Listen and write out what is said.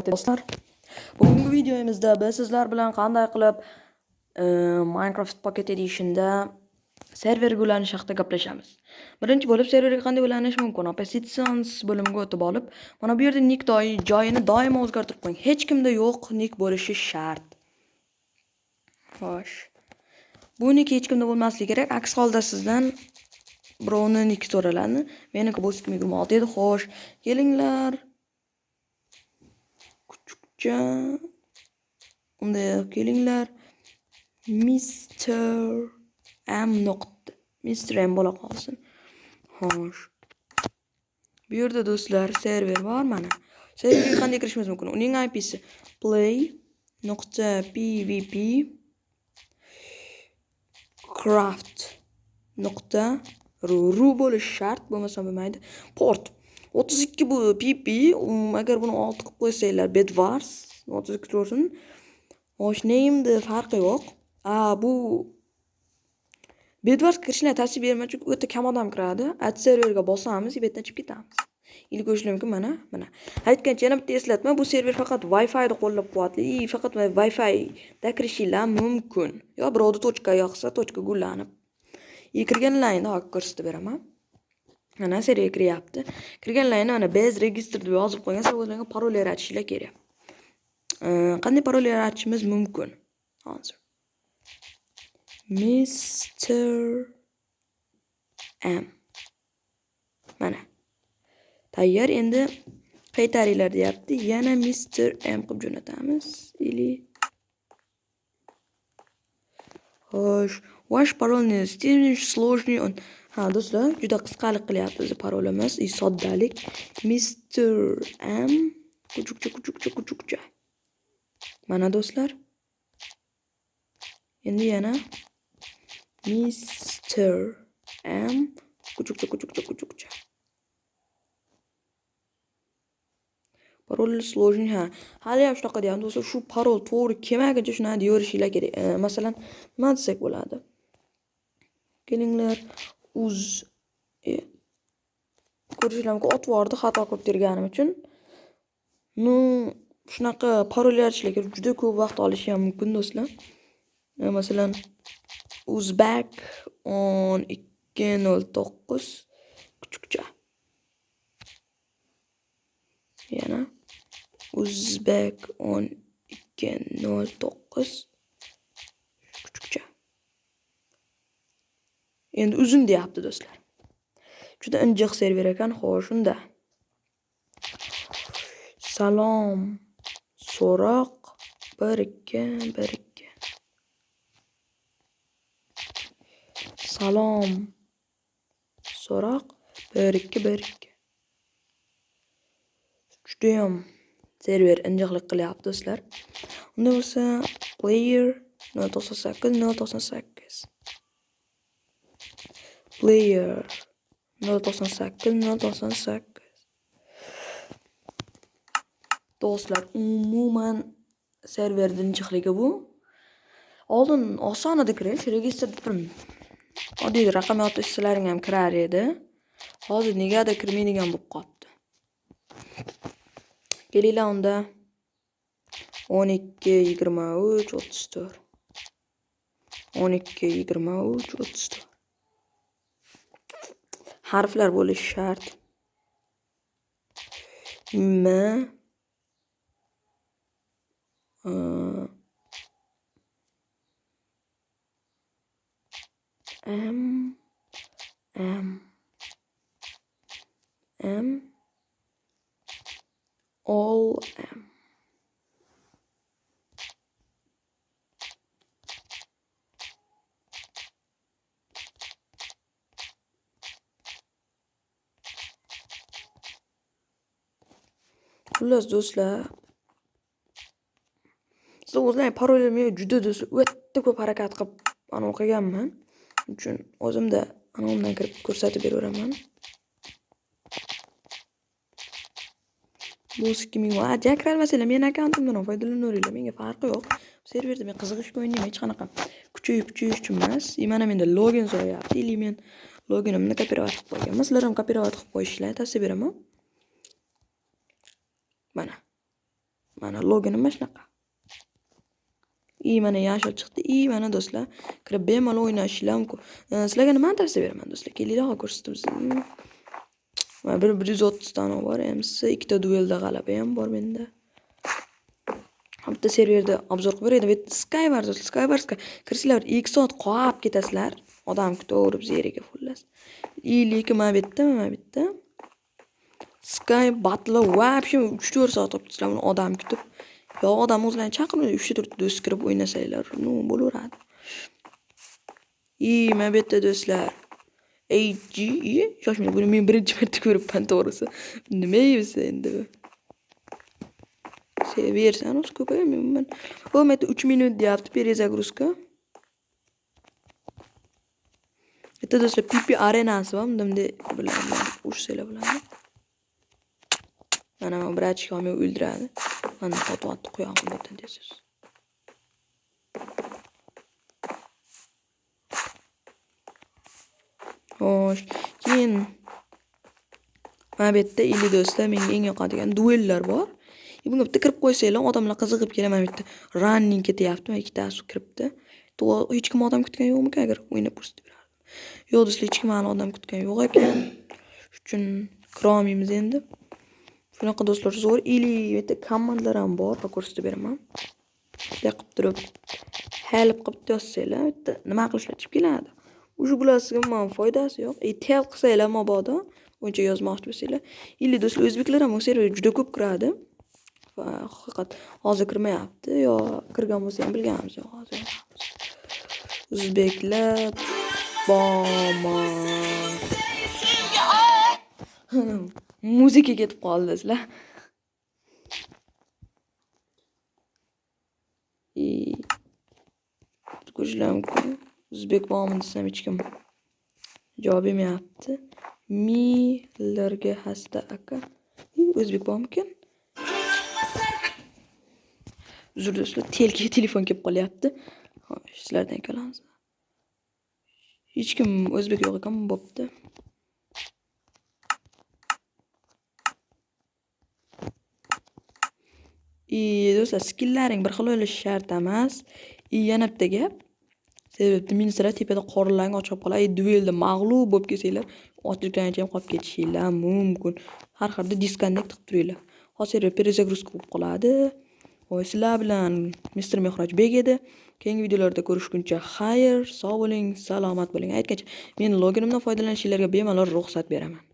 Do'stlar, bugungi videomizda biz sizlar bilan qanday qilib Minecraft Pocket Edition'da serverga ulanish haqida gaplashamiz. Birinchi bo'lib serverga qanday ulanish mumkin? Oppositions bo'limiga o'tib olib, mana bu yerda nick joyini doimo o'zgartirib qo'ying. Hech kimda yo'q nick bo'lishi shart. Xo'sh. Bu nick hech kimda bo'lmasligi kerak. Aks holda sizdan birovni nick so'raladi. Meniki bu 2026 edi. Xo'sh, kelinglar. Kuchukcha. Unda kelinglar. Mr. M nuqta. Mr. M bo'la qolsin. Xo'sh. Bu yerda do'stlar server bor mana. Serverga qanday kirishimiz mumkin? Uning IP'si play.pvp craft.ru ru bo'lishi shart, bo'lmasa bo'lmaydi. Port 32 bu pp, agar buni 6 qilib qo'ysanglar Bedwars 32 tursin. Xo'sh, name'da farqi yo'q. Bu Bedwars kirishlar tavsiya bermayman, chunki o'ta kam odam kiradi. Add serverga bosamiz, bu yerdan chiqib ketamiz. Ilk ko'rishlar mumkin mana, mana. Aytgancha yana bitta eslatma, bu server faqat Wi-Fi da qo'llab-quvvatlaydi, faqat Wi-Fi da kirishinglar mumkin. Yo birovda tochka yoqsa, tochka gullanib. Kirganlaringni hozir ko'rsatib beraman. Mana serverga kiryapti. Kirganlaringni mana bez register deb yozib qo'ygan, sizlar o'zlaringga parol yaratishinglar kerak. Qanday parol yaratishimiz mumkin? Hozir. Mr. M. Mana. Tayyor, endi qaytaringlar deyapti. Yana Mr. M qilib jo'natamiz. Ili Xo'sh, ваш пароль не сложный он. Ha, do'stlar, juda qisqalik qilyapti o'zi parolimiz, soddalik. Mr. M kuchukcha kuchukcha kuchukcha. Mana do'stlar. Endi yana Mr. M kuchukcha kuchukcha kuchukcha. Parol сложный, ha. Hali ham shunaqa deyapti. Do'stlar, shu parol to'g'ri kelmaguncha shuni deyaverishinglar kerak. Masalan, nima desak bo'ladi? Kelinglar, uz ko'rishinglar mumkin, otib yubordi xato qilib terganim uchun. Ну, shunaqa parol yaratishlar kerak, juda ko'p vaqt olishi ham mumkin do'stlar. Masalan, Uzbek 1209 kuchukcha. Yana Uzbek 1209 kuchukcha. Endi uzun deyapti do'stlar. Juda injiq server ekan. Xo'sh, unda. Salom so'roq 1 2 1 2. Salom so'roq 1 2 1 2. Judayam server injiqlik qilyapti do'stlar. Unda bo'lsa player 098 098. Player 098 098. Do'stlar, umuman serverning injiqligi bu. Oldin oson edi kirish, registr deb oddiy raqam yozib tashlaring ham kirar edi. Hozir negadir kirmaydigan bo'lib qoldi. Kelinglar unda 12 23 34. 12 23 34. Harflar bo'lishi shart. M M M M all M. Xullas do'stlar, siz o'zlaring parolni juda do'stlar o'ta ko'p harakat qilib ana o'qiganman. Uchun o'zimda ana undan kirib ko'rsatib beraveraman. Bu 2000 ja kirolmasanglar meni akkauntimdan ham foydalanaveringlar, menga farqi yo'q. Serverda men qiziqishga o'ynayman, hech qanaqa kuchayish uchun emas. Mana menda login so'rayapti, ili men loginimni kopirovat qilib qo'yganman. Sizlar ham kopirovat qilib qo'yishinglarni tavsiya beraman. Mana. Mana loginim mana shunaqa. Mana yashil chiqdi. Mana do'stlar, kirib bemalol o'ynashinglar mumkin. Sizlarga nimani tavsiya beraman do'stlar? Kelinglar, ko'rsatib. Mana bir 130 tani bor, MC ikkita duelda g'alaba ham bor menda. Bitta serverda obzor qilib beraydim. Skywars do'stlar, Skywarsga kirsanglar 2 soat qolib ketasizlar. Odam kutaverib zeriga xullas. Lekin mana bu yerda, Sky Battle вообще 3-4 soat olib ketasizlar uni odam kutib. Yo odam o'zlarini chaqirmaydi, 3-4 do'st kirib o'ynasanglar, ну bo'laveradi. Mana bu yerda do'stlar. AG, shoshmang, buni men birinchi marta ko'ribman to'g'risi. Nima yeyapsiz endi bu? Seversan o'zi ko'paymayman. O, mana 3 minut deyapti перезагрузка. Bitta do'stlar PP arenasi bor, bunday bilan urushsanglar bo'ladi. Mana bu brachka meni o'ldiradi. Mana qotyapti quyog'im bu yerdan tez. Xo'sh, keyin mana bu yerda ili do'stlar menga eng yoqadigan duellar bor. Bunga bitta kirib qo'ysanglar, odamlar qiziqib keladi. Mana bu yerda running ketyapti, mana ikkitasi kiribdi. Hech kim odam kutgan yo'qmikan agar o'ynab ko'rsatib berardim. Yo'q do'stlar, hech kim hali odam kutgan yo'q ekan. Shuning uchun kira olmaymiz endi. Shunaqa do'stlar zo'r. Ili bu yerda komandlar ham bor, ko'rsatib beraman. Bunday qilib turib help qilib yozsanglar, bitta nima qilishlar chiqib keladi. O'sha bularga man foydasi yo'q. Tel qilsanglar mabodo, uncha yozmoqchi bo'lsanglar. Ili do'stlar, o'zbeklar ham bu serverga juda ko'p kiradi. Va haqiqat hozir kirmayapti, yo kirgan bo'lsa ham bilganimiz yo'q hozir. O'zbeklar bormi? Muzika ketib qoldi sizlar. Ko'rishlar mumkin. O'zbek bormi desam hech kim javob bermayapti. Milarga hasta aka. O'zbek bormikan? Uzr do'stlar, telefon kelib qolyapti. Xo'sh, sizlardan ko'ramiz. Hech kim o'zbek yo'q ekan, bo'pti. Do'stlar, skillaring bir xil bo'lishi shart emas. Yana bitta gap. Sebabli minislar tepada qorinlaring ochib qoladi. Duelda mag'lub bo'lib kelsanglar, ochliklargacha ham qolib ketishinglar mumkin. Har xilda disconnect qilib turinglar. Hozir перезагрузка bo'lib qoladi. Voy, sizlar bilan Mr. Mehrojbek edi. Keyingi videolarda ko'rishguncha xayr, sog' bo'ling, salomat bo'ling. Aytgancha, men loginimdan foydalanishinglarga bemalol ruxsat beraman.